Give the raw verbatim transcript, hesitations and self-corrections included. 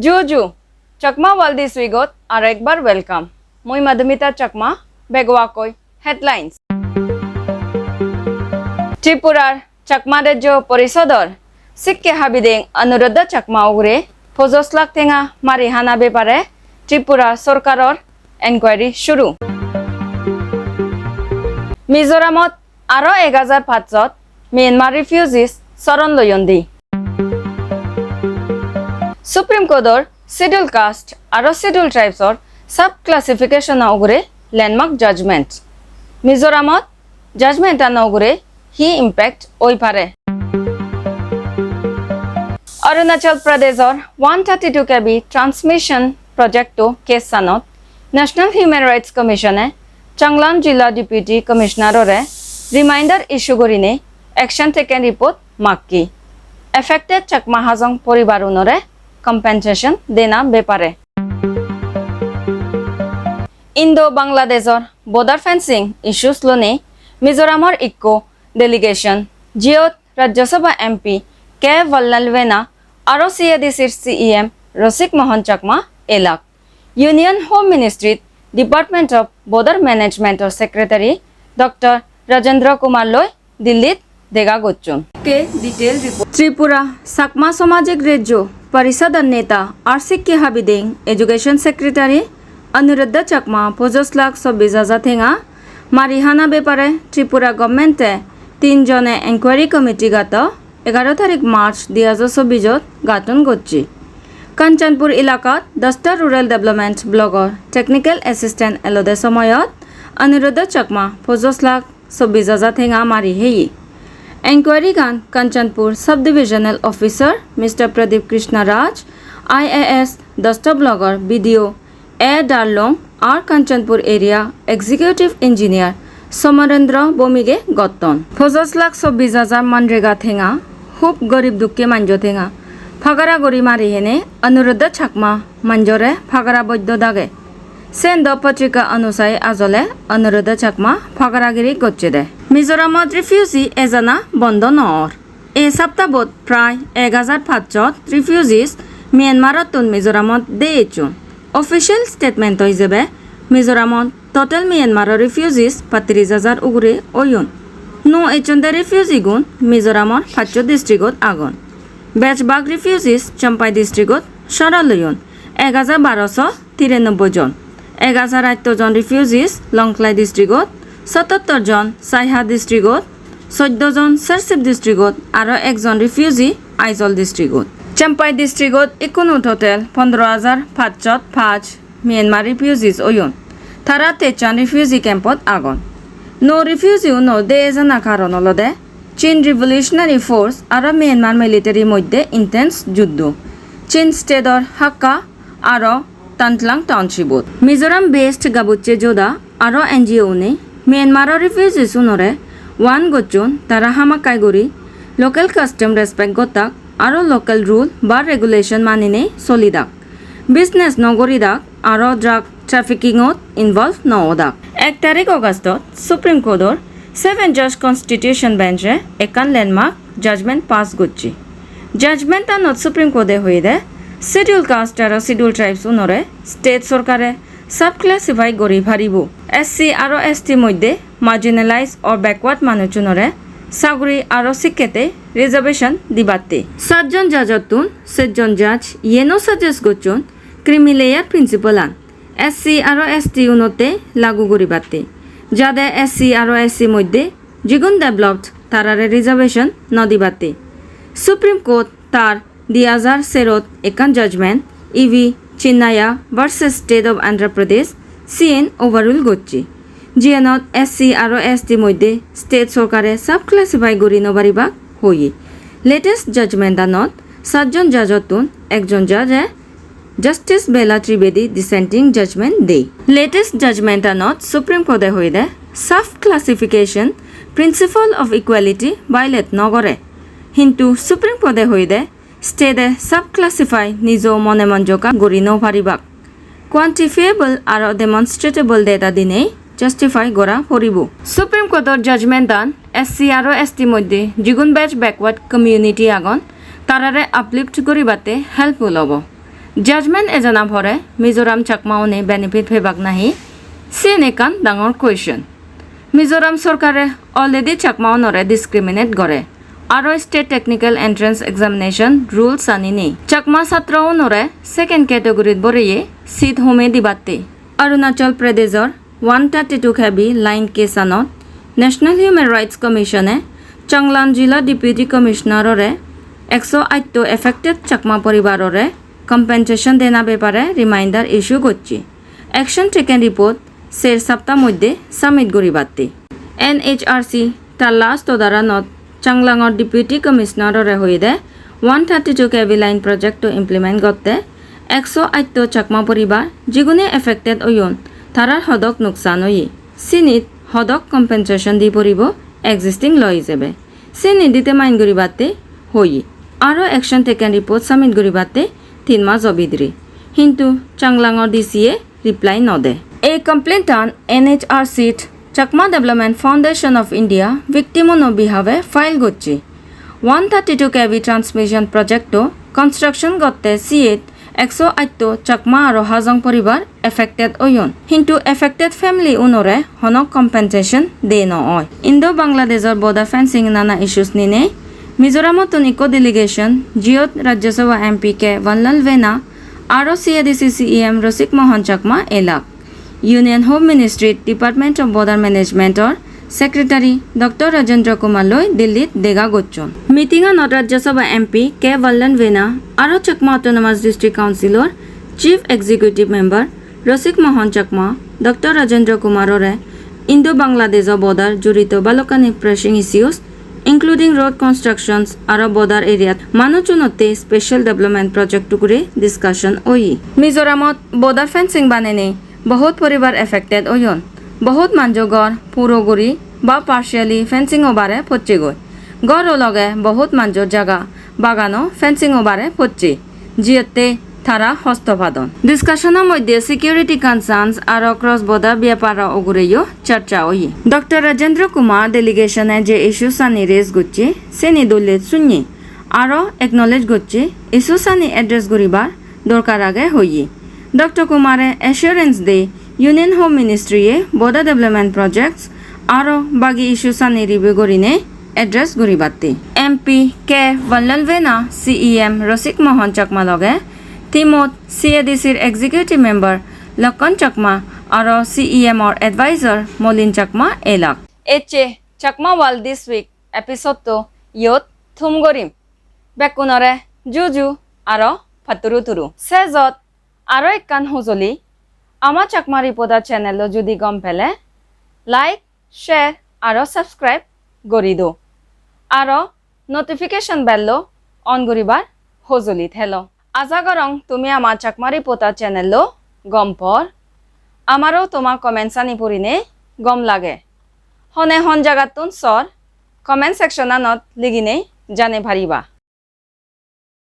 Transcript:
Ju ju, Chakma World This Week-ot arekbar welcome. Mui Madhumita Chakma, begoakoi headlines. Tripurar Chakma Rejjo Porisodor sikke habideng Anuruddha Chakma ugure pojos lakh tenga mari hana bepare Tripura sorkaror enquiry shuru. Mizoramot aro ek hajar pachshot Myanmar refugees soron loyon di. Supreme Court-or Schedule Caste aro Schedule Tribes-or sub classification-o ugure landmark judgment. Mizoramot judgment-ano ugure hi impact oi pare? Arunachal Pradesh-or one thirty-two K V transmission project-o case-anot National Human Rights Commission-e Changlang Jilla Deputy Commissioner-ore reminder issue gurinei action taken report makki. Affected Chakma Hajong poribarunore compensation dena bepare. Indo-Bangladeshor border fencing issues lonei Mizoramor ikko delegation, jiyot Rajya Sabha M P K Vallalvena aro C A D C-r C E M Rasik Mohan Chakma elak. Union Home Ministry-t Department of Border Management-or Secretary Doctor Rajendra Kumar loi Dillit dega gocchon. Ke detail report. Tripura Chakma Samajik Rejjo Parishodor neta ar sikke habideng Education Secretary Anuruddha Chakma pojos lakh chobbish hajar tenga mari hana bepare Tripura government-e tin jone enquiry committee gato egaro tarik March dui hajar chobbish-ot gaton gocche. Kanchanpur elakat Dasta Rural Development Block-or technical assistant elode somoyot Anuruddha Chakma pojos lakh chobbish hajar tenga mari heye. Enquiry gan Kanchanpur Sub Divisional Officer Mister Pradip Krishna Raj, I A S Dasta Block-or B D O A Darlong ar Kanchanpur Area Executive Engineer Somarendra Bhowmik-e gotton. Pojos lakh chobbish hajar MGNREGA tenga, hub gorib dukke manjo tenga, pagara guri mari hene Anuruddha Chakma manjore pagara boiddo dage. Sen do patrika onusai ajole Anuruddha Chakma pagaragiri gocchede. Mizoramot refugee ejana bondo no or. Ei saptabot prai ek hajar pachshot refugees Myanmarottun Mizoramot de ecchon. Official statement-o ijebe Mizoramot total Myanmaro refugees patris hajar ugure oyon. Nuo ecchonde refugee-gun Mizoramor pachcho district-ot agon. Bej bak refugees Champhai district-ot soron loyon, ek hajar baroso tiranoboi jon, ek hajar atto jon refugees Lawngtlai district-ot, sottor jon Saiha district-ot, soddo jon Serchhip district-ot, aro ekjon refugee Aizawl district-ot. Champhai district-ot ikkunu total pondro hajar pachshot pach Myanmar refugees oyon. Tara teichan refugee camp-ot agon. Nuo refugee-uno de ejana karon olode Chin Revolutionary Force aro Myanmar military moddhe intense juddo. Chin state-or Hakka aro Tantlang township-ot. Mizoram based gabucche joda aro N G O-une Myanmar-o refugees-unore warn gocchon tara hamakkai guri local custom respect gottak aro local rule ba regulation maninei solidak. Business no guridak aro drug trafficking-ot involve no odak. Ek tarik August-ot Supreme Court-or seven judge Constitution Bench-e ekkan landmark judgment pass gocche. Judgment-anot Supreme Court-e hoyede Schedule Caste aro Schedule Tribes-unore state sorkare sub classify guri paribo. S C aro S T moddhe marginalized or backward manuchunore saguri aro sikkete reservation dibatte. Satjon judge-ottun sejjon judge iyeno suggest gocchon creamy layer principle-an S C aro S T unotte lagu guribatte, jade S C aro S C moddhe jigun developed tarare reservation no dibatte. Supreme Court tar di hajar serot ekkan judgment, E V Chinnaiah versus State of Andhra Pradesh, siyen overrule gocche, jiyenot S C aro S T moddhe state sorkare sub classify guri no paribak hoye. Latest judgment-anot satjon judge-ottun ekjon judge-e Justice Bela Trivedi dissenting judgment dey. Latest judgment-anot Supreme Court-e hoyede sub classification principle of equality violate no gore. Hintu Supreme Court-e hoyede state-e sub classify nijo mone monjoka guri no paribak. Quantifiable aro demonstrable data dinei justify gora poribo. Supreme Court-or judgment-an S C aro S T moddhe jigun bej backward community agon, tarare uplift guribatte helpful obo. Judgment ejana pore Mizoram Chakmaune benefit pebak nahi? Siyen ekkan dangor question. Mizoram sorkare already Chakmaunore discriminate gore. Aro state technical entrance examination rules ani nei. Chakma chatrounore second category-t boreye seat home dibatte. Arunachal Pradeshor one thirty-two K V line case anot National Human Rights Commission-e Changlang Jila Deputy Commissioner-ore ekso atto affected Chakma poribarore compensation dena bepare reminder issue gocche. Action taken report ser sapta moddhe submit guribatte. N H R C tar last order-anot Changlangor Deputy Commissioner-ore hoyede one thirty-two K V line project-o implement gotte ekso atto Chakma poribar jigune affected oyon tarar hodok nuksan oye, sinit hodok compensation di poribo existing law ijebe. Sini determine guribatte hoye. Aro action taken report submit guribatte tin majo bidire. Hintu Changlangor D C-e reply no de. Ei complaint-an N H R C-t Chakma Development Foundation of India victim-uno behalf-e file gocche. One thirty-two K V transmission project-o construction gotte siyet ekso atto Chakma aro Hajong poribar affected oyon. Hintu affected family unore hono compensation de no oi. Indo Bangladeshor border fencing nana issues ninei Mizoramottun ikko delegation, jiyot Rajya Sabha M P K Vanlal Vena aro C A D C C E M Rasik Mohan Chakma elak. Union Home Ministry Department of Border Management-or Secretary Doctor Rajendra Kumar loi Delhi-t dega gocchon. Meeting-anot Rajya Sabha M P K Vanlal Vena aro Chakma Autonomous District Council-or Chief Executive Member Rasik Mohan Chakma, Doctor Rajendra Kumar-ore Indo-Bangladesh border jorito balokkani pressing issues, including road constructions aro border area-t manuchunotte special development project ugure discussion oye. Mizoramot border fencing banenei bohut poribar affected oyon. Bohut manjo ghor puro guri ba partially fencing obare pocchegoi. Ghoro loge bohut manjor jaga bagano fencing obare pocche, jiyotte tara hosto padon. Discussion-o moddhe security concerns aro cross border byaparo ugureyo chorcha oye. Doctor Rajendra Kumar delegation-e je issues-ani raise gocche, seni dole sunye aro acknowledge gocche issues-ani address guribar dorkar age hoye. Doctor Kumare assurance de Union Home Ministry-e border development projects aro bagi issues-ani review gurinei address guribatte. M P K Vanlal Vena, C E M Rasik Mohan Chakma loge team-ot C A D C-r executive member Lakkhan Chakma aro C E M-or advisor Molin Chakma elak. Ecche Chakma World This Week episode-to iyot thum gorim. Bekkunore juju aro patturu turu. Sejot aro ekkan hojoli, ama Chakma Reporter channel-o judi gom pele, like, share aro subscribe guri do. Aro notification bell-o on guribar hojoli thelo. Aja gorong tumi ama Chakma Reporter channel-o gom por. Amaro toma comments-ani purinei gom lage. Hone hon jagattun sor, comment section-anot liginei jane pariba.